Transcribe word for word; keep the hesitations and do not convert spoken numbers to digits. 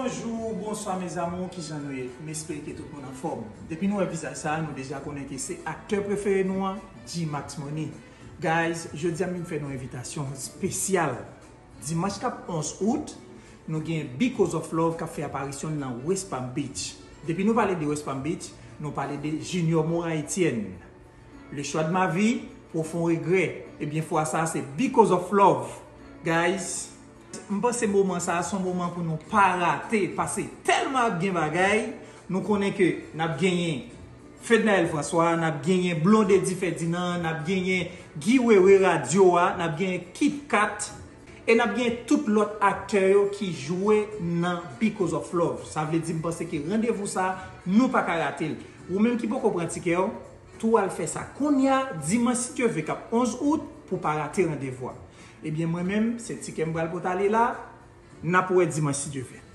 Bonjou, bonswa mes amours, kijan nou ye? M espere ke tout moun anfòm. Depi nou wè vizaj sa, nou deja konnen ke se aktè prefere nou an, G-Max Money. Guys, jodi a m vin fè nou envitasyon espesyal. Dimanch k ap onz out, nou gen Because of Love k ap fè aparisyon l nan West Palm Beach. Depi nou pale de West Palm Beach, nou pale de Junior Morin Etienne. Le choix de ma vie, profond regret. Ebyen, fwa sa a, se Because of Love. Guys, m panse moman sa a se yon moman pou nou pa rate, paske tèlman ap gen bagay. Nou konnen ke n ap genyen Fednaelle François, n ap genyen Blondedy Ferdinand, n ap genyen Guy Wewe radyo a, n ap genyen Kit Kat, e n ap genyen tout lòt aktè yo ki jwe nan Because of Love. Sa vle di, m panse ke randevou sa a, nou pa ka rate l. Ou menm ki poko pran tikè w, tou al fè sa kounye a, dimanch si Dye vle k ap onz out, pou pa rate randevou a. Ebyen, mwen menm, se tikè m pral pote ale la. N ap wè dimanch si Dye vle.